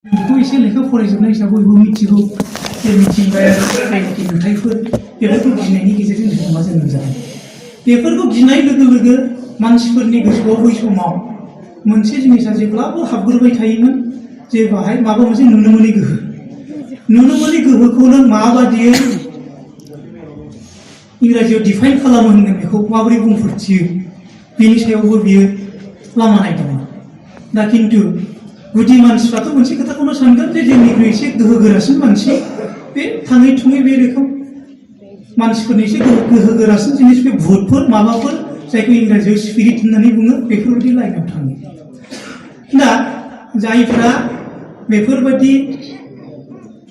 बेखौ एसे लेखा फरायजोबनाय हिसाबै बयबो मिथिगौ जे मिथिंगायारि जायनाखि नुथायफोर बेफोरखौ गिनायनि गेजेरजों धोरोमा जोनोम जादों। बेफोरखौ गिनाय लोगो लोगो मानसिफोरनि गोसोआव बै समाव मोनसे जिनिसा जेब्लाबो हाबग्रोबाय थायोमोन जे बाहाय माबा मोनसे नुनो मोनै गोहोखौ नों माबादियै इंराजियाव डिफाइन खालामो होनगोन, बेखौ माबोरै बुंफोरथियो बेनि सायावबो बियो लामा नायदोंमोन। दा खिन्थु गुदि मानसिफ्राथ' मोनसे खोथाखौनो सानगोन जे जोंनिख्रुइ एसे गोहो गोरासिन मानसि, बे थाङै थुङै बे रोखोम मानसिफोरनि एसे गोहो गोरासिन जिनिस बे भुतफोर माबाफोर जायखौ इंराजियाव स्पिरिट होननानै बुङो बेफोरबायदि लाइनाव थाङो। दा जायफ्रा बेफोरबायदि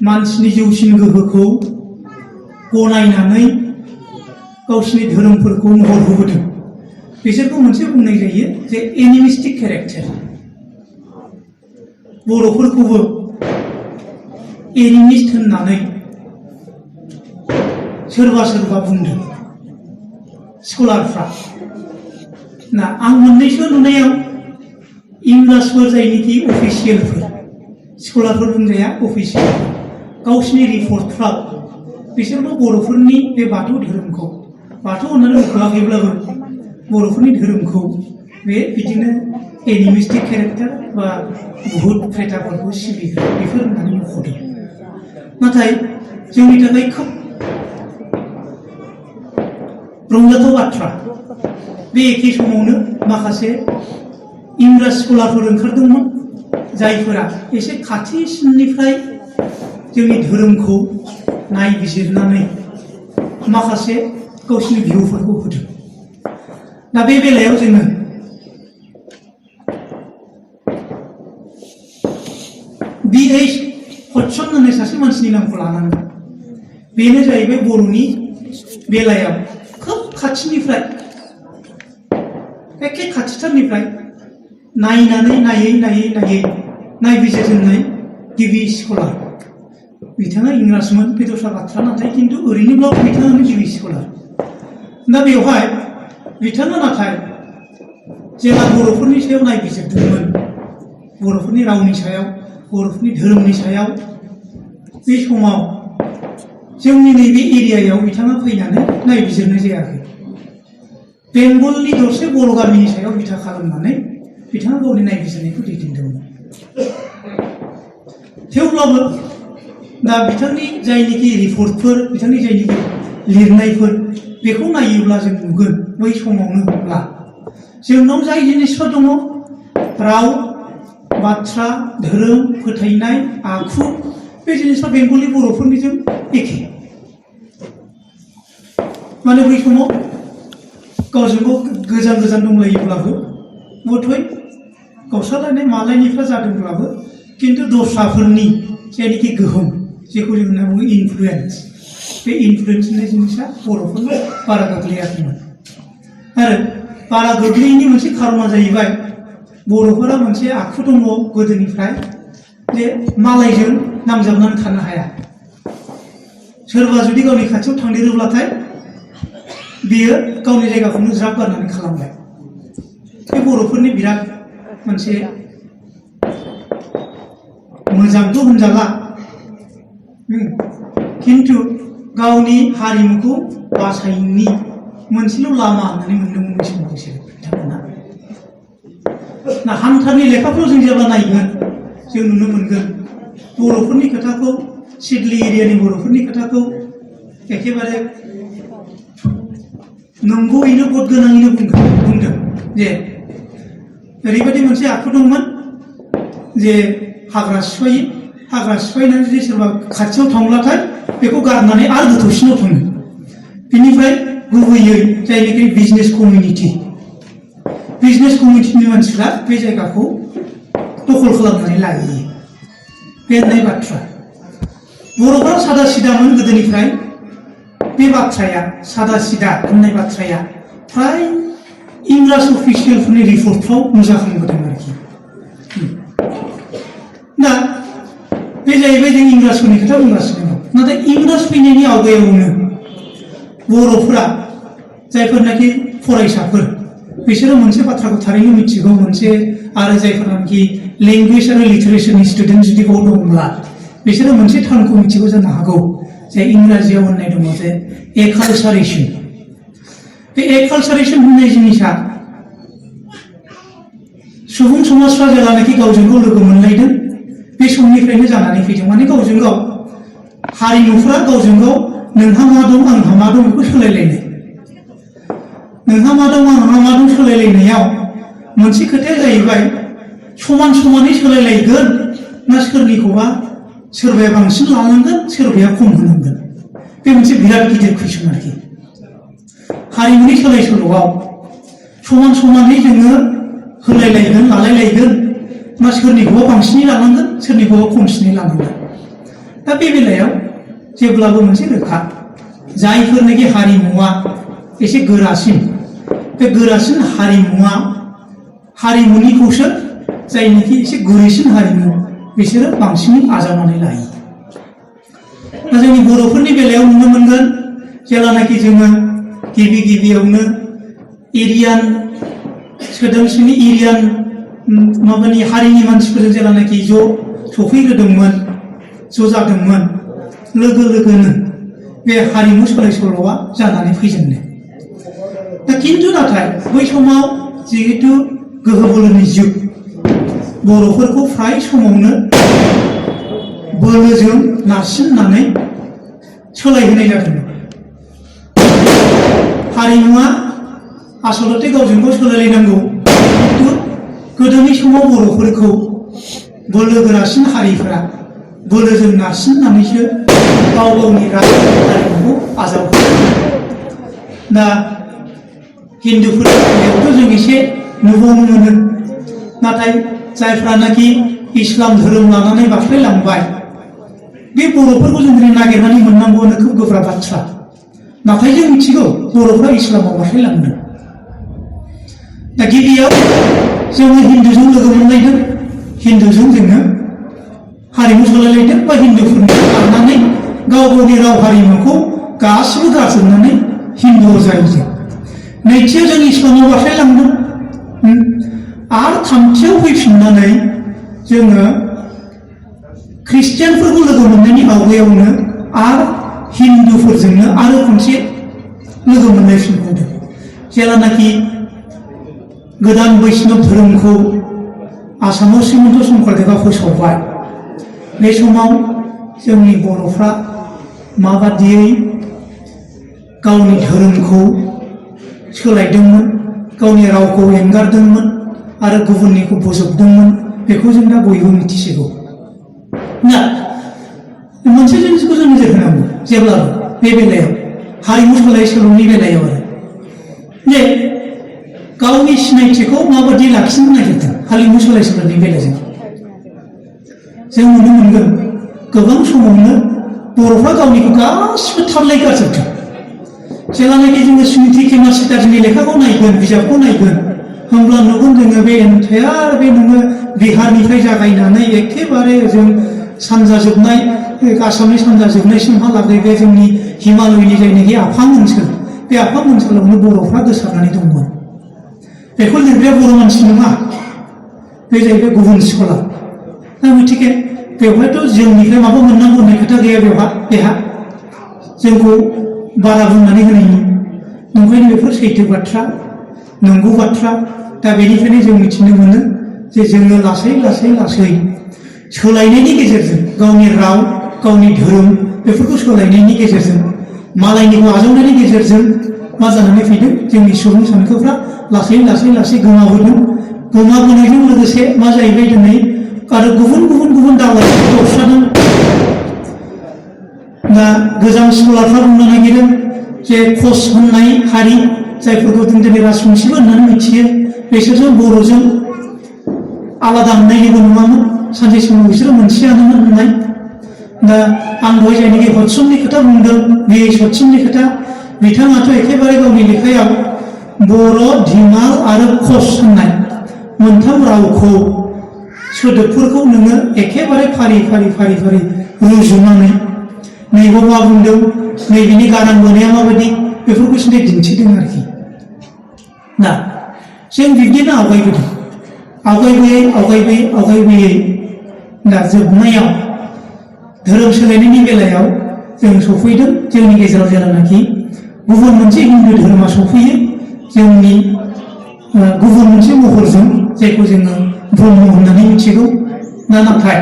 मानसिनि जौसिन गोहोखौ गनायनानै गावसिनि धोरोमफोरखौ महर होबोदों बिसोरखौ मोनसे बुंनाय जायो जे एनिमिस्टिक केरेक्टार। बर'फोरखौबो एनिमिस्ट होननानै सोरबा सोरबा बुंदों स्कलारफ्रा। ना आं मोननैसो नुनायाव इंराजफोर जायनिखि अफिसियेलफोर, स्कलारफोर बुंजाया, अफिसियेल गावसिनि रिपर्टफ्राव बिसोरबो बर'फोरनि बे बाथौ धोरोमखौ, बाथौ होननानै बुंखोआखैब्लाबो बर'फोरनि धोरोमखौ बे बिदिनो एनिमिस्टिक केरेक्टार बा भुत प्रेताफोरखौ सिबिग्रा बेफोर होननानै मख'दों। नाथाय जोंनि थाखाय खोब रंजाथाव बाथ्रा, बे एखे समावनो माखासे इंराज स्कलारफोर ओंखारदोंमोन जायफोरा एसे खाथिसिननिफ्राय जोंनि धोरोमखौ नायबिजिरनानै माखासे गावसिनि भिउफोरखौ होदों। दा बे बेलायाव जोङो B.H. हडसन होननाय सासे मानसिनि नामखौ लानांगोन। बेनो जाहैबाय बर'नि बेलायाव खोब खाथिनिफ्राय, एखे खाथिथारनिफ्राय नायनानै नायै नायबिजिरजेननाय गिबि स्कलार। बिथाङा इंराजमोन, बे दस्रा बाथ्रा, नाथाय खिन्थु ओरैनोब्लाबो बिथाङानो गिबि स्कलार। दा बेवहाय बिथाङा नाथाय जेब्ला बर'फोरनि सायाव नायबिजिरदोंमोन, बर'फोरनि रावनि सायाव, बर'फोरनि धोरोमनि सायाव, बे समाव जोंनि नैबे एरियायाव बिथाङा फैनानै नायबिजिरनाय जायाखै। बेंगलनि दरसे बर' गामिनि सायाव बिथा खालामनानै बिथाङा गावनि नायबिजिरनायखौ दैदेनदोंमोन। थेवब्लाबो दा बिथांनि जायनिखि रिपर्टफोर, बिथांनि जायनिखि लिरनायफोर, बेखौ नायोब्ला जों नुगोन बै समावनो होनब्ला जोंनाव जाय जिनिसफोर दङ, राव, बाथ्रा, धोरोम, फोथायनाय, आखु, बे जिनिसफ्रा बेंगलि बर'फोरनिजों एखे। माने बै समाव गावजों गाव गोजान गोजान दंलायोब्लाबो, बधय गावस्रालायनाय मालायनिफ्रा जादोंब्लाबो, खिन्थु दस्राफोरनि जायनाखि गोहोम, जेखौ जों होनना बुङो इनफ्लुयेन्स, बे इनफ्लुयेन्स होननाय जिनिसा बर'फोरनो बारा गोग्लैयाखैमोन। आरो बारा गोग्लैयैनि मोनसे खारना जाहैबाय बर'फोरा मोनसे आखु दङ गोदोनिफ्राय जे मालायजों नांजाबनानै थानो हाया। सोरबा जुदि गावनि खाथियाव थांदेरोब्लाथाय बियो गावनि जायगाखौनो ज्राब गारनानै खालामबाय। बे बर'फोरनि बिराद मोनसे मोजांथ' होनजाला, खिन्थु गावनि हारिमुखौ बासायनायनि मोनसेल' लामा होननानै मोनदोंमोन बै समाव बिथांमोना। ना हान्थारनि लेखाखौ जों जेब्ला नायगोन जों नुनो मोनगोन बर'फोरनि खोथाखौ, सिडली एरियानि बर'फोरनि खोथाखौ एखेबारे नंगौयैनो गद गोनाङैनो बुंदों जे ओरैबायदि मोनसे आखु दंमोन जे हाग्रा सिफायनानै जुदि सोरबा खाथियाव थांब्लाथाय बेखौ गारनानै आरो गोथौसिनाव थाङो। बिनिफ्राय गुबैयै जायनाखि बिजनेस कमिउनिटिनि मानसिफ्रा बे जायगाखौ दखल खालामनानै लायो। बे होननाय बाथ्रा। बर'फ्रा सादा सिदामोन गोदोनिफ्राय। बे बाथ्राया, सादा सिदा होननाय बाथ्राया फ्राय इंराज अफिसियेलफोरनि रिपर्टफ्राव नुजाखांबोदों आरोखि। दा बे जाहैबाय जों इंराजफोरनि खोथा बुंगासिनो दं। नाथाय इंराज फैनायनि आवगायावनो बर'फोरा जायफोरनाखि फरायसाफोर, बिसोरो मोनसे बाथ्राखौ थारैनो मिथिगौ, मोनसे आरो जायफोरनाखि लेंगुवेज आरो लिटारेचारनि स्टुडेन्ट जुदि बाव दंब्ला बिसोरो मोनसे टार्मखौ मिथिगौ जानो हागौ जे इंराजियाव होननाय दङ जे एकालसारेशन। बे एकालसारेशन होननाय जिनिसा सुबुं समाजफ्रा जेब्लानाखि गावजों गाव लोगो मोनलायदों बे समनिफ्रायनो जानानै फैदों। माने गावजों गाव हारिमुफ्रा गावजों गाव नोंहा मा दं आंहा मा दं बेखौ सोलायलायनाय, नोंहा मा दं आंहा मा दं सोलायलायनायाव मोनसे खोथाया जाहैबाय समान समानै सोलायलायगोन ना सोरनिखौबा सोरबाया बांसिन लानांगोन सोरबाया खम होनांगोन। बे मोनसे बिराद गिदिर कुइसन आरोखि। हारिमुनि सोलाय सोल'आव समान समानै जोङो होलायलायगोन लालायलायगोन ना सोरनिखौबा बांसिनै लानांगोन सोरनिखौबा खमसिनै लानांगोन। दा बे बेलायाव जेब्लाबो मोनसे रोखा, जायफोरनाखि हारिमुवा एसे गोरासिन, बे गोरासिन हारिमुवा हारिमुनिखौसो जायनिखि एसे गुरैसिन हारिमु बिसोरो बांसिनै आजावनानै लायो। दा जोंनि बर'फोरनि बेलायाव नुनो मोनगोन जेब्लानाखि जोङो गिबि गिबियावनो एरियान सोदोमस्रिनि एरियान माबानि हारिनि मानसिफोरजों जेब्लानाखि ज' सफैग्रोदोंमोन, ज' जादोंमोन, लोगो लोगोनो बे हारिमु सोलाय सोल'आ जानानै फैजेनदों। दा खिन्थु नाथाय बै समाव जिहेतु गोहो बोलोनि जुग, बर'फोरखौ फ्राय समावनो बोलोजों नारसिननानै सोलायहोनाय जादोंमोन। हारिमुआ आसलते गावजों गाव सोलायलायनांगौ, खिन्थु गोदोनि समाव बर'फोरखौ बोलो गोरासिन हारिफोरा बोलोजों नारसिननानैसो गाव गावनि हारिमुखौ आजावहोदों। दा हिन्दुफोरनि बेलायावथ' जों एसे नुबावनो मोनो, नाथाय जायफ्रानाखि इस्लाम धोरोम लानानै बास्लायलांबाय बे बर'फोरखौ जों नागिरनानै मोननांगौआनो खोब गोब्राब बाथ्रा। नाथाय जों मिथिगौ बर'फ्रा इस्लामाव बास्लायलांदों। दा गिबियाव जोङो हिन्दुजों लोगो मोनलायदों, हिन्दुजों जोङो हारिमु सोलायलायदों बा हिन्दुफोरनि लानानै गाव गावनि राव हारिमुखौ गासिबो गारजोबनानै हिन्दुआव जाहैदों। नैथियाव जों इस्लामाव बास्लायलांदों, आरो थामथियाव फैफिननानै जोङो ख्रिस्टियानफोरखौ लोगो मोननायनि आवगायावनो आरो हिन्दुफोरजोंनो आरो खनसे लोगो मोनलायफिनबावदों। जेब्लानाखि गोदान बैष्णब धोरोमखौ आसामाव श्रीमन्त शंकरदेवा फोसावबाय, बे समाव जोंनि बर'फ्रा माबादियै गावनि धोरोमखौ सोलायदोंमोन, गावनि रावखौ एंगारदोंमोन आरो गुबुननिखौ बोजबदोंमोन, बेखौ जों दा बयबो मिथिसिगौ। दा मोनसे जिनिसखौ जों नोजोर होनांगौ जेब्लाबो बे बेलायाव, हारिमु सोलाय सोल'नि बेलायाव आरो जे गावनि सिनायथिखौ माबादि लाखिनो नागिरदों हारिमु सोलाय सोल'नि बेलाजों जों नुनो मोनगोन गोबां समावनो बर'फ्रा गावनिखौ गासिबो थारलाय गारजोबदों। जेब्लानाखि जोङो सुनिति केमार चेटार्जीनि लेखाखौ नायगोन, बिजाबखौ नायगोन, होमब्ला नुगोन जोङो बे एन्टायार बे नोङो बिहारनिफ्राय जागायनानै एखेबारे जों सानजा जोबनाय आसामनि सानजा जोबनायसिमहालागै बे जोंनि हिमालयनि जायनाखि आफां ओनसोल, बे आफां ओनसोलावनो बर'फ्रा गोसारनानै दंमोन। बेखौ लिरग्राया बर' मानसि नङा, बे जाहैबाय गुबुन स्कलार। दा गथिखे बेवहायथ' जोंनिफ्राय माबा मोननांगौ होननाय खोथा गैया बेहा जोंखौ बारा बुंनानै होनायनि। ओंखायनो बेफोर सैथो बाथ्रा, नंगौ बाथ्रा। दा बेनिखायनो जों मिथिनो मोनो जे जोङो लासै लासै लासै सोलायनायनि गेजेरजों गावनि राव, गावनि धोरोम बेफोरखौ सोलायनायनि गेजेरजों, मालायनिखौ आजावनायनि गेजेरजों मा जानानै फैदों, जोंनि सुबुं सानखोफ्रा लासै लासै लासै गोमाबोदों। गोमाबोनायजों लोगोसे मा जाहैबाय दिनै आरो गुबुन गुबुन गुबुन दावलायफोर गावस्रादों। दा गोजाम स्कलारफ्रा बुंनो नागिरदों जे कच होननाय हारि, जायफोरखौ जों दिनै राजबंशिबो होननानै मिथियो, बिसोरजों बर'जों आलादा होननाय जेबो नङामोन, सानसे समाव बिसोरो मोनसेयानोमोन होननाय। दा आं दहाय जायनाखि हटसननि खोथा बुंदों, बे हटसननि खोथा, बिथाङाथ' एखेबारे गावनि लेखायाव बर', धिमाल आरो कच होननाय मोनथाम रावखौ सोदोबफोरखौ नोङो एखेबारे फारि फारि फारि फारि रुजुनानै नैबो मा बुंदों, नैबेनि गारां बोनाया माबायदि, बेफोरखौ सिन्थाय दिन्थिदों आरोखि। दा जों बिब्दिनो आवगायबोदों। आवगायबोयै दा जोबनायाव धोरोम सोलायनायनि बेलायाव जों सफैदों जोंनि गेजेराव जेरावनाखि गुबुन मोनसे हिन्दु धोरोमा सफैयो जोंनि गुबुन मोनसे महरजों जायखौ जोङो ब्रह्म होननानै मिथिगौ नाथाय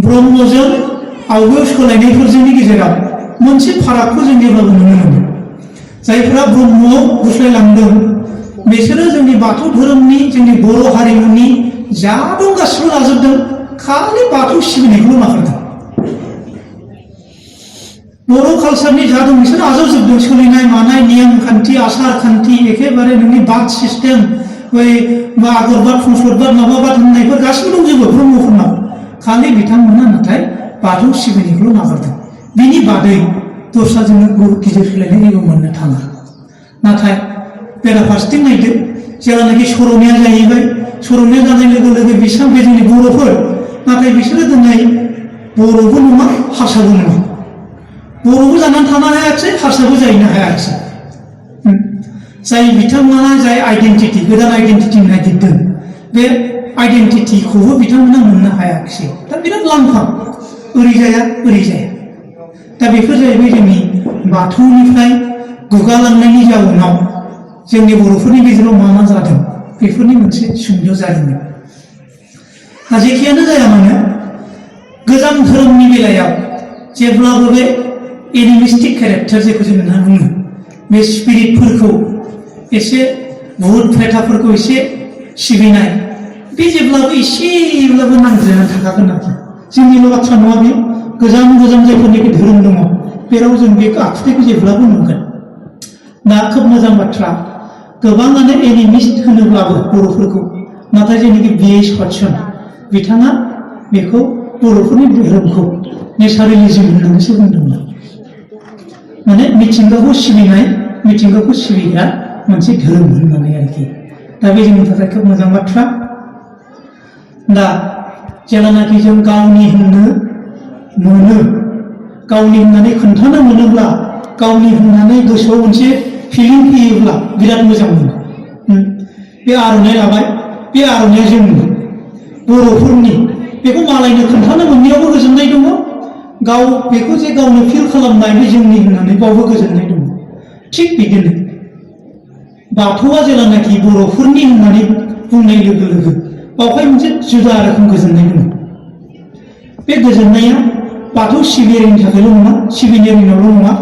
ब्रह्मजों आवगायाव सोलायनायफोरजोंनि गेजेराव मोनसे फारागखौ जों जेब्लाबो नुनो मोनो जायफोरा ब्रह्मआव गुस्लायलांदों बिसोरो जोंनि बाथौ धोरोमनि जोंनि बर' हारिमुनि जा दं गासिबो लाजोबदों खालि बाथौ सिबिनायखौल' नागारदों बर' कालसारनि जा दं बिसोर आजावजोबदों सोलिनाय मानाय नियम खान्थि आसार खान्थि एखेबारे नोंनि बाद सिस्टेम बै आगरबाद फंस्लदबाद माबाबाद होननायफोर गासिबो दंजोबो ब्रह्मफोरनाव खालि बिथांमोना नाथाय बाथौ सिबिनायखौल' नागारदों बिनि बादै दस्रा जोङो गिदिर सोलायनाय जेबो मोननो थाङा नाथाय बेराफारसेथिं नायदो जेब्लानाखि सर'निया जाहैबाय सर'निया जानाय लोगो लोगो बेसेबां बे जोंनि बर'फोर नाथाय बिसोरो दिनै बर'बो नङा हारसाबो नङा बर'बो जानानै थानो हायाखिसै हारसाबो जाहैनो हायाखिसै जाय बिथांमोना जाय आइडेन्टिटि गोदान आइडेन्टिटि नागिरदों बे आइडेन्टिटिखौबो बिथांमोना मोननो हायाखिसै दा बिराद लांफां ओरै जाया दा बेफोर जाहैबाय जोंनि बाथौनिफ्राय गुगालांनायनि जाउनाव जोंनि बर'फोरनि गेजेराव मा जादों बेफोरनि मोनसे सुंद' जारिमिन दा जेखियानो जाया मानो गोजाम धोरोमनि बेलायाव जेब्लाबो बे एनिमिस्टिक केरेक्टार जेखौ जों होनना बुङो बे स्पिरिटफोरखौ एसे भुत प्रेताफोरखौ एसे सिबिनाय बे जेब्लाबो एसेब्लाबो नांज्लायनानै थाखागोन आरोखि जोंनिल' बाथ्रा नङा बे गोजाम जायफोरनिखि धोरोम दङ बेयाव जों बे आखुथायखौ जेब्लाबो नुगोन दा खोब मोजां बाथ्रा गोबाङानो एनिमिस्ट होनोब्लाबो बर'फोरखौ नाथाय जेनाखि बिए सतसन बिथाङा बेखौ बर'फोरनि धोरोमखौ नेचारेलिज्म होननानैसो बुंदोंमोन माने मिथिंगाखौ सिबिग्रा मोनसे धोरोम होननानै आरोखि दा बे जोंनि थाखाय खोब मोजां बाथ्रा दा जेब्लानाखि जों गावनि होननो मोनो गावनि होननानै खोन्थानो मोनोब्ला गावनि होननानै गोसोआव मोनसे फिलिं फैयोब्ला बिराद मोजां मोनो बे आर'नाइ लाबाय बे आर'नाइया जोंनि बर'फोरनि बेखौ मालायनो खोन्थानो मोननायावबो गोजोननाय दङ गाव बेखौ जे गावनो फिल खालामनाय बे जोंनि होननानै बावबो गोजोननाय दङ थिग बिदिनो बाथौआ जेब्लानाखि बर'फोरनि होननानै बुंनाय लोगो लोगो बावहाय मोनसे जुदा रोखोम गोजोननाय दङ बे गोजोननाया बाथौ सिबियारिनि थाखायल' नङा सिबियारिनावल' नङा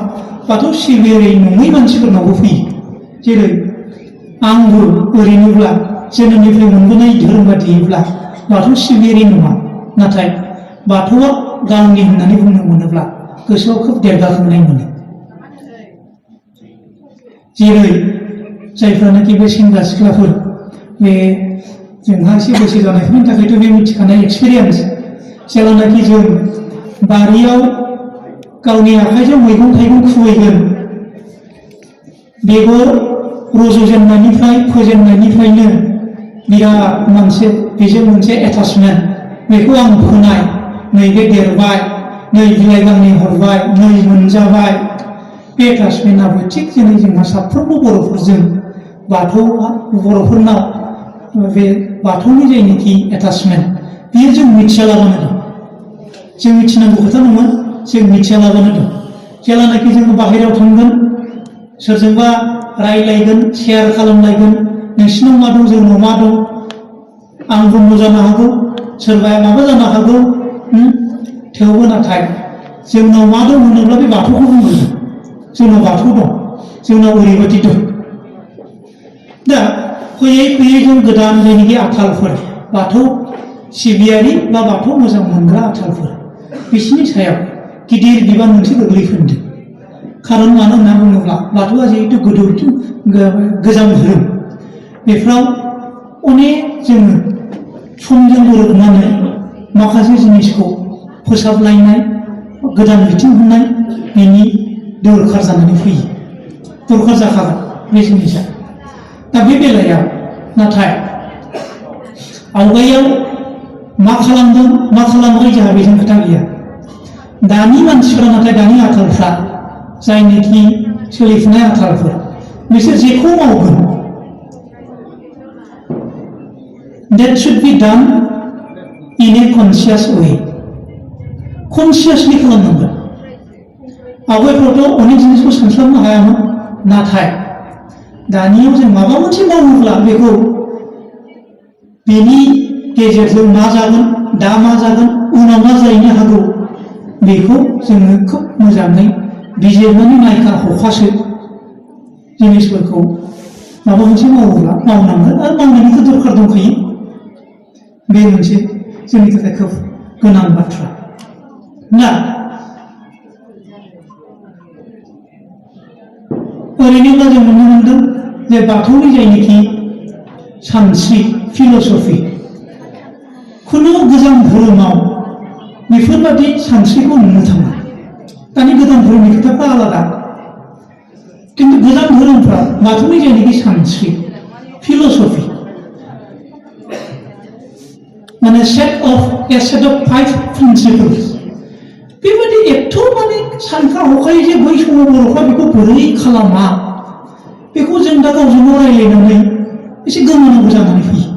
बाथौ सिबियारि नङै मानसिफोरनावबो फैयो जेरै आंबो ओरैनोब्ला जोनोमनिफ्राय मोनबोनाय धोरोम बादियैब्ला बाथौ सिबियारि नङा नाथाय बाथौआ गावनि होननानै बुंनो मोनोब्ला गोसोआव खोब देरगाखांनाय मोनो जेरै जायफ्रानाखि बे सेंग्रा सिख्लाफोर बे जोंहा एसे बैसो जानायफोरनि थाखायथ' बे मिथिखानाय एक्सपिरियेन्स जेब्लानाखि जों बारियाव गावनि आखाइजों मैगं थाइगं खुबैगोन बेगर रज'जेननायनिफ्राय फोजेननायनिफ्रायनो बिराद बेजों मोनसे एटाचमेन्ट बेखौ आं फोनाय नैबे देरबाय नै बिलाइ गांनै हरबाय नै मोनजाबाय बे एटाचमेन्टआबो थिग जेरै जोंहा साफ्रोमबो बर'फोरजों बर'फोरनाव बे बाथौनि जायनाखि एटाचमेन्ट बेयो जों मिथियालाबानो दं जों मिथिनांगौ खोथा नङा जों मिथियालाबानो दं जेब्लानाखि जोङो बाहेरायाव थांगोन सोरजोंबा रायलायगोन शेयार खालामलायगोन नोंसिनाव मा दं जोंनाव मा दं आं ब्रह्म जानो हागौ सोरबाया माबा जानो हागौ थेवबो नाथाय जोंनाव मा दं होनोब्ला बे बाथौखौ बुंगोन जोंनाव बाथौ दं जोंनाव ओरैबायदि दं दा फैयै जों गोदान जायनाखि आथालफोर बाथौ सिबियारि बा बाथौ मोजां मोनग्रा आथालफोर बिसोरनि सायाव गिदिर बिबान मोनसे गोग्लैफिनदों खारन मानो होनना बुङोब्ला बाथौआ जिहेतु गोजाम धोरोम बेफ्राव अनेक जोङो समजों गोरोबनानै माखासे जिनिसखौ फोसाबलायनाय गोदान बिथिं होनाय बेनि दरखार जानानै फैयो दरखार जाखागोन बे जिनिसा दा बे बेलायाव नाथाय आवगायाव मा खालामदों मा खालामाखै जोंहा बेजों खोथा गैया दानि मानसिफोरा नाथाय दानि आथालफ्रा जायनाखि सोलिफुनाय आथालफोर बिसोर जेखौ मावगोन that should be done in a conscious way. Consciously खालामनांगोन. आवगायफ्रावथ' अनेक जिनिसखौ सानस्लाबनो हायामोन, नाथाय दानियाव जों माबा मोनसे मावोब्ला बेखौ बेनि गेजेरजों मा जागोन, दा मा जागोन, उनाव मा जाहैनो हागौ, बेखौ जोङो खोब मोजाङै बिजिरनानै नायखा हखासो जिनिसफोरखौ माबा मोनसे मावोब्ला मावनांगोन आरो मावनायनिथ' दरखार दंखायो. बे मोनसे जोंनि थाखाय खोब गोनां बाथ्रा. दा ओरैनोब्ला जों नुनो मोनदों जे बाथौनि जायनोखि सानस्रि फिल'सफि, खुनु गोजाम धोरोमाव बेफोरबादि सानस्रिखौ नुनो थाङा. दानि गोदान धोरोमनि खोथाफ्रा आलादा, किन्तु गोजाम धोरोमफ्रा बाथौनि जायनोखि सानस्रि फिल'सफि माने सेट अफ 5 प्रिन्सिपल्स, बेबायदि एथ' माने सानखा हखायै जे बै समाव बर'फ्रा बेखौ बोरै खालामा, बेखौ जों दा गावजों गाव रायज्लायनानै एसे गोमोनांगौ जानानै फैयो.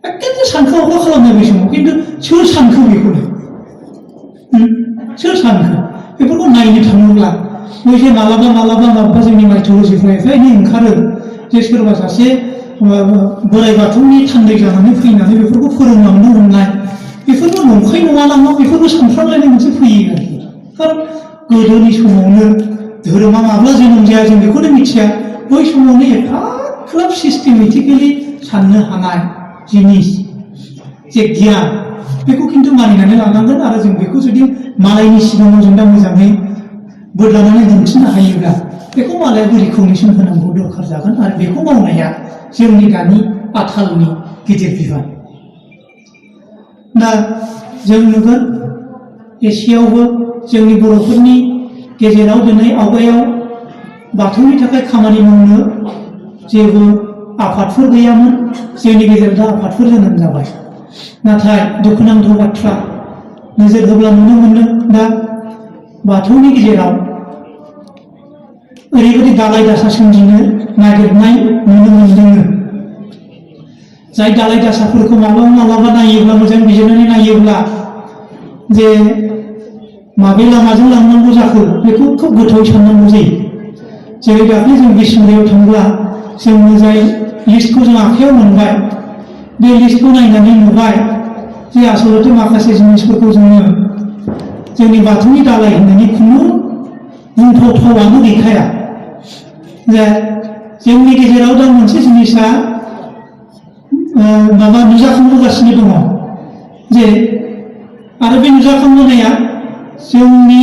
एखेबारे सानखा हखा खालामनाय बै समाव, किन्तु सोर सानखो बेखौनो, सोर सानखो बेफोरखौ नायनो थाङोब्ला बै जे मालाबा मालाबा जोंनि माइथ'लजिफ्राव एफा एनै ओंखारो जे सोरबा सासे बोराइ बाथौनि थान्दै जानानै फैनानै बेफोरखौ फोरोंलांनो हमनाय, बेफोरबो नंखाय नङा नामा, बेफोरबो सानफ्लांलायनाय मोनसे फैयो आरोखि. खारन गोदोनि समावनो धोरोमा माब्ला जोनोम जाया जों बेखौनो मिथिया. बै समावनो एफाग्राब सिस्टेमेटिकेलि साननो हानाय जिनिस जे गियान, बेखौ खिन्थु मानिनानै लानांगोन. आरो जों बेखौ जुदि मालायनि सिगाङाव जों दा मोजाङै बोदलानानै दिन्थिनो हायोब्ला बेखौ मालाया रिकगनिसन होनांगौ दरखार जागोन. आरो बेखौ मावनाया जोंनि दानि आथालनि गिदिर बिबान. दा जों नुगोन एसियावबो जोंनि बर'फोरनि गेजेराव दिनै आवगायाव बाथौनि थाखाय खामानि मावनो जेबो आफादफोर गैयामोन. जोंनि गेजेराव दा आफादफोर जोनोम जाबाय. नाथाय दुखुनांथाव बाथ्रा, नोजोर होब्ला नुनो मोनदों दा बाथौनि गेजेराव ओरैबायदि दालाय दासा सोमजिनो नागिरनाय नुनो मोनदों, जाय दालाय दासाफोरखौ मालाबा नायोब्ला, मोजां बिजिरनानै नायोब्ला जे माबे लामाजों लांनांगौ जाखो बेखौ खोब गोथौयै साननांगौ जायो. जेरै दाख्लै जों बिसमुरियाव थांब्ला जोंनो जाय लिस्टखौ जों आखायाव मोनबाय, बे लिस्टखौ नायनानै नुबाय जे आसलथे माखासे जिनिसफोरखौ जोङो जोंनि बाथौनि दालाय होननानै खुनु बुंथावथावानो गैखाया. जे जोंनि गेजेराव दा मोनसे जिनिसा माबा नुजाखांबोगासिनो दङ, जे आरो बे नुजाखांबोनाया जोंनि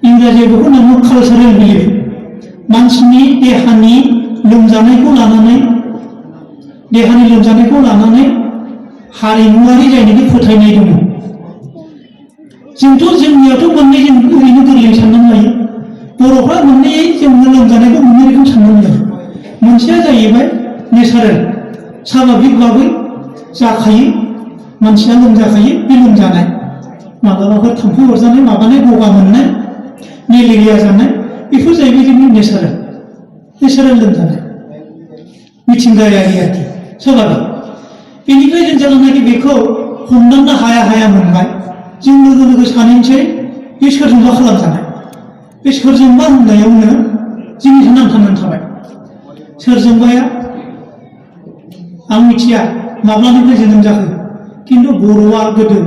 इंराजियाव बेखौ होनो कालचारेल बिलिफ, मानसिनि देहानि लोमजानायखौ लानानै हारिमुवारि जायनाखि फोथायनाय दङ. जोंनियावथ' मोननै, जों ओरैनो गोरलै साननानै लायो. बर'फ्रा मोननै, जोंनो लोमजानायखौ मोननै रोखोम साननानै लायो. मोनसेया जाहैबाय नेचारेल, स्वाभाबिक भाबै जाखायो, मानसिया लोमजाखायो, बे लोमजानाय, माब्लाबाफोर थाम्फै अरजानाय, माबानाय, गगा मोननाय, मेलेरिया जानाय, बेफोर जाहैबाय जोंनि नेचारेल लोमजानाय, मिथिंगायारि आरोखि, स्वाभाबिक. बेनिफ्राय जों जेब्लानाखि बेखौ हमदांनो हाया मोनबाय, जों लोगो सानैनोसै बे सोरजोंबा खालामजानाय. बे सोरजोंबा होननायावनो जिनिसा नांथानानै थाबाय. सोरजोंबाया आं मिथिया माब्लानिफ्राय जोनोम जाखो, किन्तु बर'आ गोदो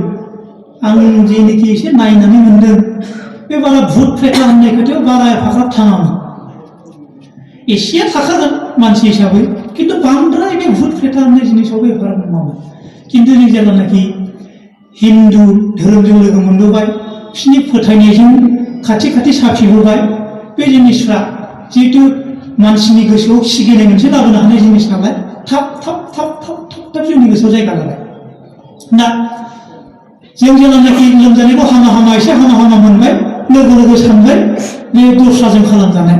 आं जेनोखि एसे नायनानै मोनदों, बे बारा भुट फेथा होननाय खोथायाव बारा एफाग्राब थाङामोन. एसेया थाखागोन मानसि हिसाबै, किन्तु बांद्राय बे भुट फेथा होननाय जिनिसावबो एफाग्राब नङामोन. किन्तु जों जेब्लानाखि हिन्दु धोरोमजों लोगो मोनबोबाय, बिसोरनि फोथायनायजों खाथि साफिबोबाय, बे जिनिसफ्रा जिहेतु मानसिनि गोसोआव सिगिनाय मोनसे लाबोनो हानाय जिनिस नालाय, थाब जोंनि गोसोआव जायगा लाबाय. दा जों जेब्लानाखि लोमजानायखौ हामा एसे हामा मोनबाय, लोगो सानबाय बे दस्राजों खालामजानाय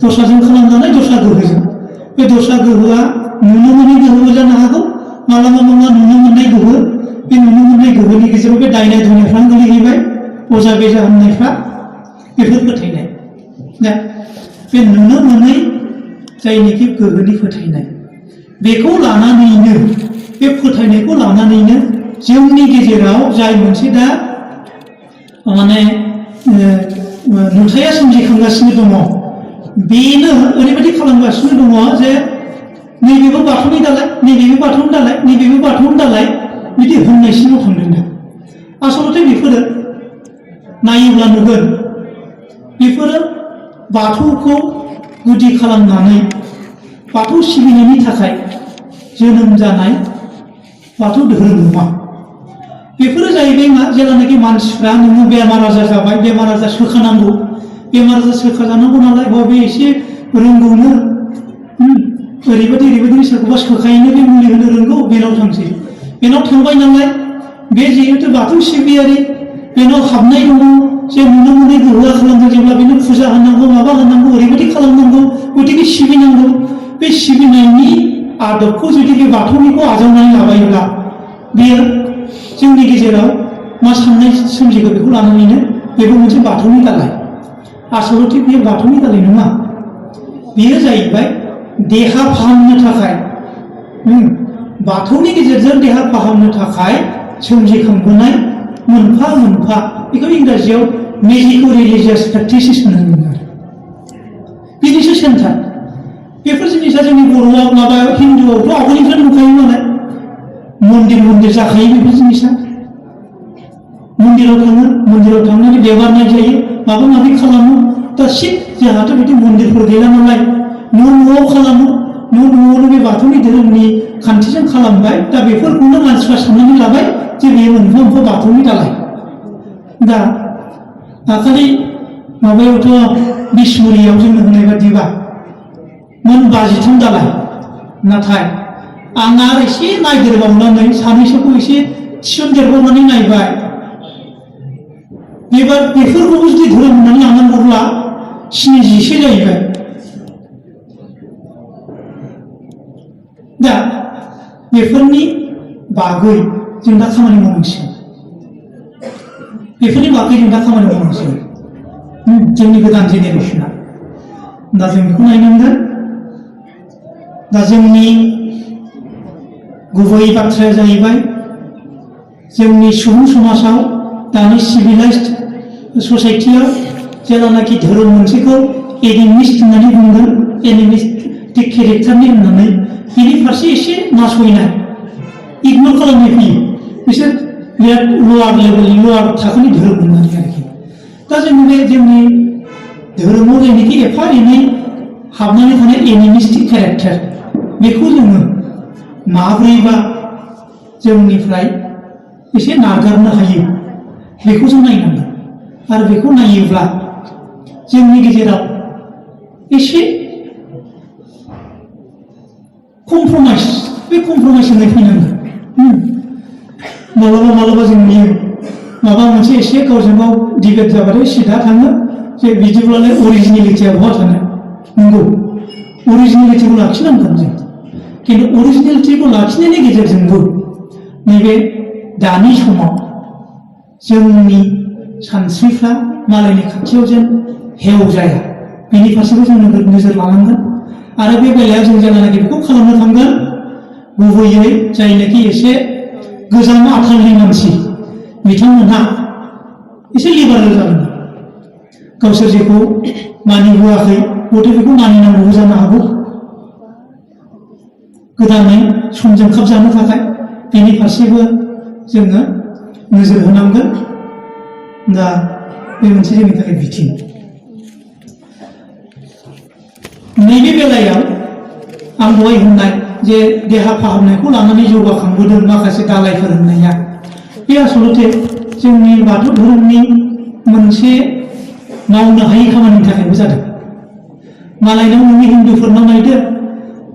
दस्रा गोहोजों. बे दस्रा गोहोआ नुनो मोनै गोहोबो जानो हागौ, मालाबा नुनो मोननाय गोहो. बे नुनो मोननाय गोहोनि गेजेराव बे दायना दुनियाफ्रानो गोलैहैबाय, अजा बेजा होननायफ्रा, बेफोर फोथायनाय. दा बे नुनो मोनै जायनोखि गोहोनि फोथायनाय, बेखौ लानानैनो बे फोथायनायखौ लानानैनो जोंनि गेजेराव जाय मोनसे दा माने नुथाया सोमजिखांगासिनो दङ बेनो ओरैबायदि खालामगासिनो दङ जे नैबेबो बाथौनि दालाय नैबेबो बाथौनि दालाय नैबेबो बाथौनि दालाय बिदि होननायसिमाव थांदों दा आसलथे बेफोरो नायोब्ला नुगोन बेफोरो बाथौखौ गुदि खालामनानै बाथौ सिबिनायनि थाखाय जोनोम जानाय बाथौ धोरोम नङा बेफोरो जाहैबाय मा जेब्लानाखि मानसिफ्रा नोङो बेमार आजार जाबाय बेमार आजार सोखानांगौ बेमार आजार सोखाजानांगौ नालाय बबे एसे रोंगौनो ओरैबायदि सोरखौबा सोखायैनो बे मुलि होनो रोंगौ बेनाव थांसै बेनाव थांबाय नालाय बे जिहेतु बाथौ सिबियारि बेनाव हाबनाय दङ जे नुनो मोनै गोहोआ खालामदों जेब्ला बेनो फुजा होनांगौ माबा होनांगौ ओरैबायदि खालामनांगौ गतिके सिबिनांगौ बे सिबिनायनि आदबखौ जुदि बे बाथौनिखौ आजावनानै लाबायोब्ला बेयो जोंनि गेजेराव मा साननाय सोमजिगोन बेखौ लानानैनो बेबो मोनसे बाथौनि दालाय आसलथे बेयो बाथौनि दालाय नङा बेयो जाहैबाय देहा फाहामनो थाखाय बाथौनि गेजेरजों देहा फाहामनो थाखाय सोमजिखांबोनाय मोनफा मोनफा बेखौ इंराजियाव मेजिको रिलिजियास प्रेक्टिसेस होननांगोन आरो बिदिसो सेन्टार बेफोर जिनिसा जोंनि बर'आव माबा हिन्दुआवथ' आवगोलनिफ्राय नुखायो नालाय मन्दिर जाखायो बेफोर जिनिसा मन्दिराव थांनानै बेबार नायजायो माबा माबि खालामो दा सिट जोंहाथ' बिदि मन्दिरफोर गैला नालाय न'आव खालामो न'आवनो बे बाथौनि धोरोमनि खान्थिजों खालामबाय दा बेफोरखौनो मानसिफ्रा साननानै लाबाय जे बेयो मोनफा मोनफा बाथौनि दालाय दा दाखालि माबायावथ' बिसमुरियाव जोंनो होनाय बादिबा मोन 53 दालाय नाथाय आं आरो एसे नायदेरबावनानै सानैसोखौ एसे थिसनदेरबावनानै नायबाय बेफोरखौबो जुदि धोरोम होननानै लानांगौब्ला 70सो जाहैबाय दा बेफोरनि बागै जों दा खामानि मावनांसिगोन जोंनि गोदान जेनेरेसना दा जों बेखौ नायनांगोन दा जोंनि गुबै बाथ्राया जाहैबाय जोंनि सुबुं समाजाव दानि सिभिलाइज्ड ससाइटियाव जेब्लानाखि धोरोम मोनसेखौ एनिमिस्ट होननानै बुंगोन एनिमिस्टिक केरेक्टारनि होननानै बिनि फारसे एसे नासयनाय इगनर खालामनाय फैयो बिसोर बिराद लवार थाखोनि धोरोम होननानै आरोखि दा जोंनि धोरोमाव जायनाखि एफा एनै हाबनानै थानाय एनिमिस्टिक केरेक्टार बेखौ जोङो माब्रैबा जोंनिफ्राय एसे नागारनो हायो बेखौ जों नायनांगोन आरो बेखौ नायोब्ला जोंनि गेजेराव एसे कमप्रमाइज होनाय फैनांगोन मालाबा जों नुयो माबा मोनसे एसे गावजों गाव डिबेट जाबाथाय सिधा थाङो जे बिदिब्लालाय अरिजिनेलिटिया बहा थानो नंगौ अरिजिनेलिटिखौ लाखिनांगोन जों खिन्थु अरिजिनेलिटिखौ लाखिनायनि गेजेरजोंबो नैबे दानि समाव जोंनि सानस्रिफ्रा मालायनि खाथियाव जेन हेव जाया बेनि फारसेबो जों नोजोर लानांगोन आरो बे बेलायाव जों जेब्लानाखि बेखौ खालामनो थांगोन गुबैयै जायनाखि एसे गोजाम आथालनि मानसि बिथांमोनहा एसे लिबारेल जानांगोन गावसोर जेखौ मानिबोआखै गथे बेखौ मानिनांगौबो जानो हागौ गोदानै समजों खाबजानो थाखाय बेनि फारसेबो जोङो नोजोर होनांगोन दा बे मोनसे जोंनि थाखाय बिथिं नैबे बेलायाव आं दहाय होननाय जे देहा फाहामनायखौ लानानै जौगाखांबोदों माखासे दालायफोर होननाया बे आसलथे जोंनि बाथौ धोरोमनि मोनसे मावनो हायै खामानिनि थाखायबो जादों मालायनाव नोंनि हिन्दुफोरनाव नायदो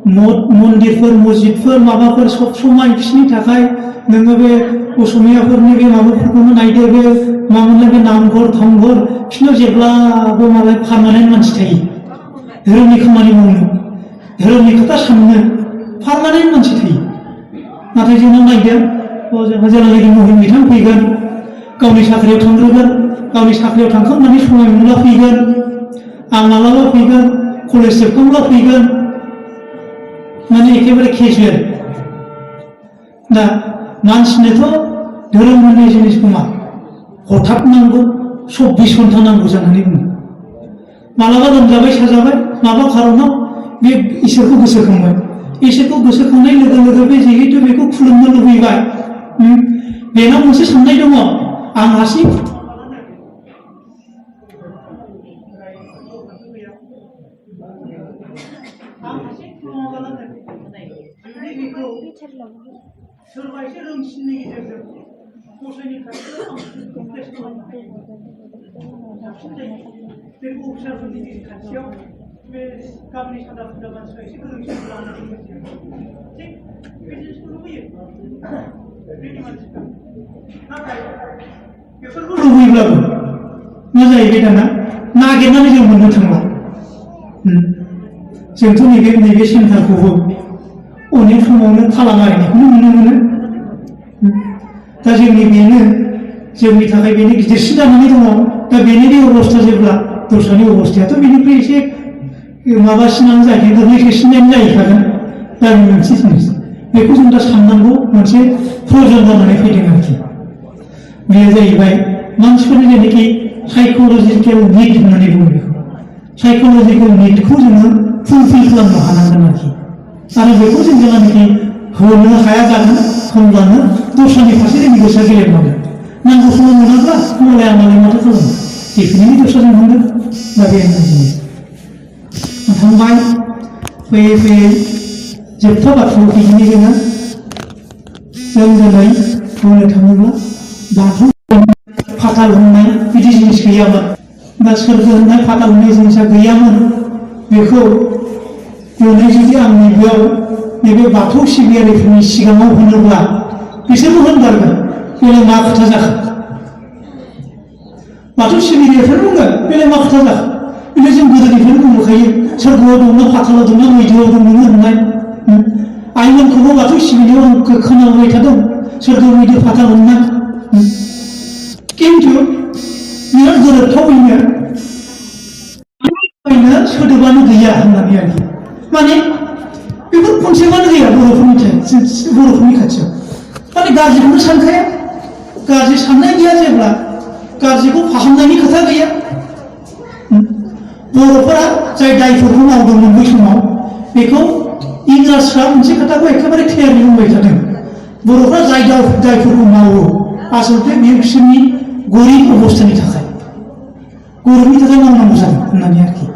मन्दिरफोर मस्जिदफोर माबाफोर सब समाय बिसोरनि थाखाय नोङो बे असमियाफोरनि बे माबाफोरखौनो नायदो बे मामोनलाय बे नामघर थामघर बिसोरनाव जेब्लाबो मालाय पारमानेन्ट मानसि थायो धोरोमनि खामानि मावनो धोरोमनि खोथा साननो पारमानेन्ट मानसि थायो नाथाय जोंनाव नायदो जोंहा जेब्लानाखि महिम बिथां फैगोन गावनि साख्रियाव थांग्रोगोन गावनि साख्रियाव थांखांनानै समाय मोनब्ला फैगोन आं मालाबा फैगोन कलेज जोबखांब्ला फैगोन माने एखेबारे केजुएल दा मानसिनोथ' धोरोम होननाय जिनिसखौ मा हठात नांगौ 24 घन्टा नांगौ जानानै बुङो मालाबा लोमजाबाय साजाबाय माबा खारनाव बे इसोरखौ गोसोखांबाय इसोरखौ गोसोखांनाय लोगो लोगो बे जिहेतु बेखौ खुलुमनो लुबैबाय बेनाव मोनसे साननाय दङ आं हासि सोरबा एसे रोंसिननि गेजेरजों गसाइनि खाथियाव प्लेस खालामनो हायो साबसिन जायो बे अफिसारफोरनि खाथियाव बे गामिनि सादा फुदा मानसिफ्रा एसे गोरोंसिन खालामनानै थिग बे जिनिसखौ लुबैयो बेनि मानसिफ्रा नाथाय बेफोरखौ लुबैब्लाबो मा जाहैबाय दाना नागिरनानै जों मोननो थांला जोंथ' नैबे सेन्टारखौबो अनेक समावनो ताला मारिनायखौनो नुनो मोनो दा जोंनि थाखाय बेनो गिदिरसिन जानानै दङ दा बेनि अबस्था जेब्ला दस्रानि अबस्थायाथ' बेनिफ्राय एसे माबासिनानो जाहैखागोन गोग्लैथेसिनायानो जाहैखागोन दा मोनसे जिनिस बेखौ जों दा साननांगौ मोनसे प्रयजन जानानै फैदों आरोखि बेयो जाहैबाय मानसिफोरनि जेनाखि साइक'लजिकेल निड होननानै बुङो बेखौ साइक'लजिकेल निडखौ जोङो फुलफिल खालामनो हानांगोन आरोखि आरो बेखौ जों जेब्लानाखि होनो हाया जागोन होमब्लानो दस्रानि फारसे जोंनि गोसोआ गेलेनांगोन नांगौ समाव मोनाब्ला होमबालाय आंनालाय माथो खालामो बेखौनो दस्राजों मोनगोन दा बे जिनिस थांबाय फैयै फैयै जोबथा बाथ्रायाव फैगोन जोङो जों दिनै बुंनो थाङोब्ला बाथौ फाथाल हमनाय बिदि जिनिस गैयामोन दा सोरगो होननाय फाथाल हमनाय जिनिसा गैयामोन बेखौ दिनै जुदि आंनि बेयाव नैबे बाथौ सिबियारिफोरनि सिगाङाव होनोब्ला बिसोरबो होनगारगोन बेलाय मा खोथा जाखो बाथौ सिबियारिफोर बुंगोन बेलाय मा खोथा जाखो बेलाय जों गोदोनिफ्रायनो बुंबोखायो सोरगोआव दंना फाथालाव दंना मैदोआव दं नोङो होननाय आइमोनखौबो बाथौ सिबिनायाव आं खोनाबाय थादों सोरगो मैदो फाथाल होननाय खिन्थु बिराद गोरोबथावैनो सोदोबानो गैया होननानै आरोखि माने बेफोर खनसेबानो गैया बर'फोरनि खाथियाव माने गाज्रिखौनो सानखाया गाज्रि साननाय गैया जेब्ला गाज्रिखौ फाहामनायनि खोथा गैया बर'फोरा जाय दायफोरखौ मावदोंमोन बै समाव बेखौ इंराजफ्रा मोनसे खोथाखौ एखेबारे क्लियारलि बुंबाय थादों बर'फ्रा जाय दायफोरखौ मावो आसलथे बेयो बिसोरनि गरिब अबस्थानि थाखाय गरिबनि थाखाय मावनांगौ जादों होननानै आरोखि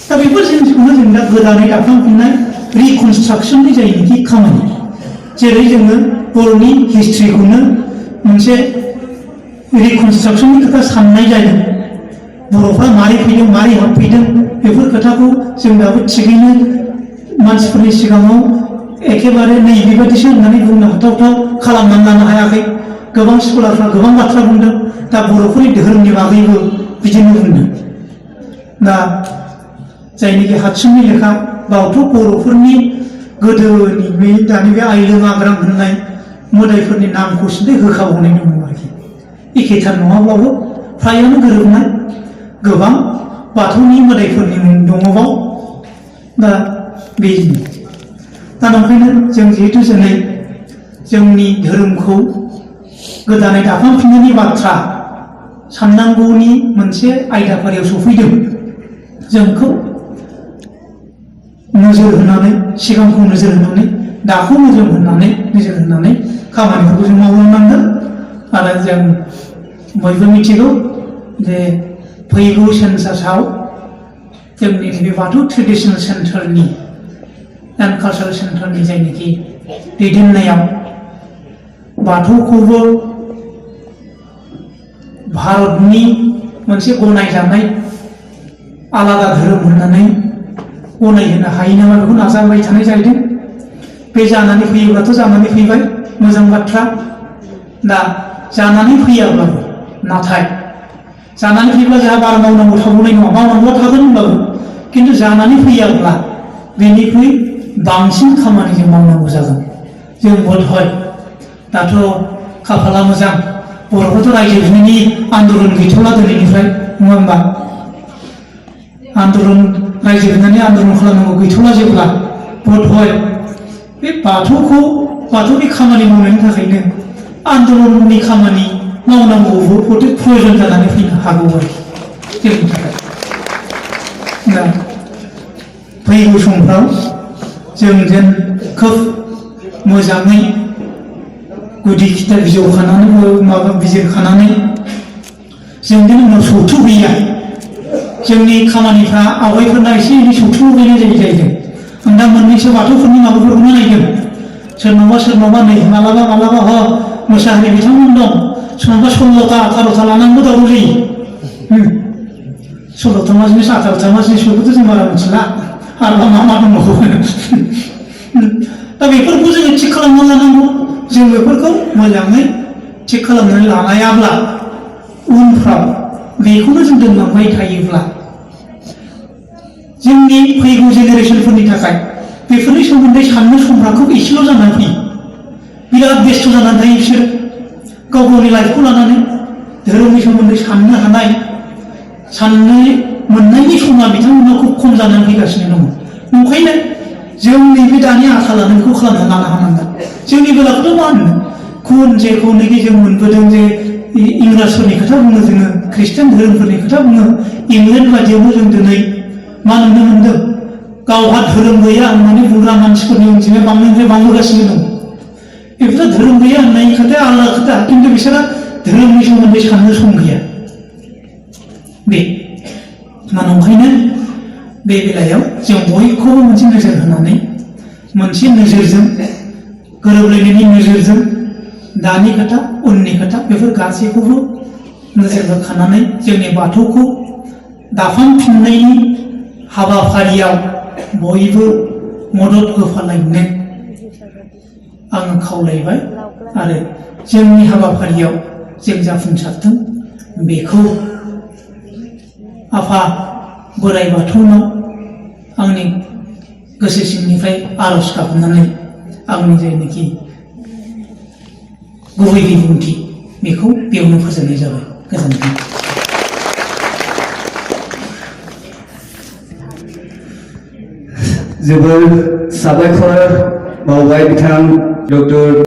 दा बेफोर जिनिसखौनो जों दा गोदानै दाखांफिननाय रिकनस्ट्राक्सननि जायनाखि खामानि जेरै जोङो बर'नि हिस्ट्रिखौनो मोनसे रिकनस्ट्राक्सननि खोथा साननाय जादों बर'फ्रा मारै फैदों मारै हाबफैदों बेफोर खोथाखौ जों दाबो थिगैनो मानसिफोरनि सिगाङाव एखेबारे नैबेबादिसो होननानै बुंनो हाथावथाव खालामनानै लानो हायाखै गोबां स्कलारफ्रा गोबां बाथ्रा बुंदों दा बर'फोरनि धोरोमनि बागैबो बिदिनो बुंदों दा जायनिखि हादसुंनि लेखा बावथ' बर'फोरनि गोदोनि बे दानि बे आइलों आग्रां होननाय मोदायफोरनि नामखौ सिन्थाय होखाबावनाय दङ आरोखि एखेथार नङाब्लाबो फ्रायानो गोरोबनाय गोबां बाथौनि मोदायफोरनि मुं दङ बाव दा बेनो दा ओंखायनो जों जिहेतु दिनै जोंनि धोरोमखौ गोदानै दाफामफिननायनि बाथ्रा साननांगौनि मोनसे आयदाफारियाव सफैदों जोंखौ नोजोर होनानै सिगांखौ नोजोर होनानै दाखौ नोजोर होनानै खामानिफोरखौ जों मावलांनांगोन आरो जों बयबो मिथिगौ जे फैगौ सेन्सासाव जोंनि बे बाथौ ट्रेडिसनेल सेन्टारनि एन्ड कालचारेल सेन्टारनि जायनाखि दैदेननायाव बाथौखौबो भारतनि मोनसे गनायजानाय आलादा धोरोम होननानै गनायहोनो हायो नामा बेखौ नाजाबाय थानाय जाहैदों बे जानानै फैयोब्लाथ' जानानै फैबाय मोजां बाथ्रा दा जानानै फैयाब्लाबो नाथाय जानानै फैब्ला जोंहा बारा मावनांगौ थाबावनाय नङा मावनांगौआ थागोन होनब्लाबो खिन्थु जानानै फैयाब्ला बेनिख्रुइ बांसिन खामानि जों मावनांगौ जागोन जों बोधहय दाथ' खाफाला मोजां बर'फोरथ' रायजो बिनायनि आन्दलन गैथ'ला दिनैनिफ्राय नङा होमबा आन्दलन रायजो होनानै आन्दलन खालामनांगौ गैथ'ला जेब्ला बधय बे बाथौनि खामानि मावनायनि थाखायनो आन्दलननि खामानि मावनांगौबो बहुद प्रयोजन जानानै फैनो हागौ आरोखि जोंनि थाखाय दा फैगौ समफ्राव जों जेन खोब मोजाङै गुदि खिथा बिजौ खानानै माबा बिजिरखानानै जों दिन उनाव सौथु गैया जोंनि खामानिफ्रा आवगायफोरना एसे एनै सौथु गैनाय जाहैदों आं दा मोननैसो बाथौफोरनि माबाफोरखौनो नायदों सोरनावबा नै मालाबा मोसाहारि बिथांमोन दं सोरनावबा 16ता 18ता लानांगौ दावराव जायो 16ता मा जिनिस 18ता मा जिनिस बेखौथ' जों बारा मिथिला आरो मा दंबावो दा बेफोरखौ जोङो थिग खालामना लानांगौ जों बेफोरखौ मोजाङै थिग खालामनानै लानायाब्ला उनफ्राव बेखौनो जों दोनलांबाय थायोब्ला जोंनि फैगौ जेनेरेसनफोरनि थाखाय बेफोरनि सोमोन्दै साननो समफ्रा खोब एसेल' जानानै फैयो बिराद बेस्थ' जानानै थायो बिसोर गाव गावनि लाइफखौ लानानै धोरोमनि सोमोन्दै साननो हानाय साननो मोननायनि समा बिथांमोना खुब खम जानानै फैगासिनो दङ नंखायनो जोंनि बे दानि आखा लानायखौ खालामना लानो हानांगोन जोंनि बेलाखौथ' मा होनो गुबुन जेखौनोखि जों मोनबोदों जे इंराजफोरनि खोथा बुङो जोङो ख्रिस्टान धोरोमफोरनि खोथा बुङो इंलेन्ड बायदियावबो जों दिनै मा नुनो मोनदों गावहा धोरोम गैया होननानै बुंग्रा मानसिफोरनि अनजिमाया बांनायनिफ्राय बांबोगासिनो दं बेफोर धोरोम गैया होननाय खोथाया आलादा खोथा खिन्थु बिसोरा धोरोमनि सोमोन्दै साननो सम गैया बे नंखायनो बे बेलायाव जों बयखौबो मोनसे नोजोर होनानै मोनसे नोजोरजों गोरोबलायनायनि नोजोरजों दानि खोथा उननि खोथा बेफोर गासैखौबो नोजोर होखानानै जोंनि बाथौखौ दाफामफिननायनि हाबाफारियाव बयबो मदद होफालायनो आङो खावलायबाय आरो जोंनि हाबाफारियाव जों जाफुंसारथों बेखौ आफा बोराइ बाथौनाव आंनि गोसो सिंनिफ्राय आरज गाबनानै आंनि जायनाखि गुबै बिबुंथि बेखौ बेयावनो फोजोबनाय जाबाय गोजोन्थों जोबोर साबायखर बावबाय बिथां डक्टर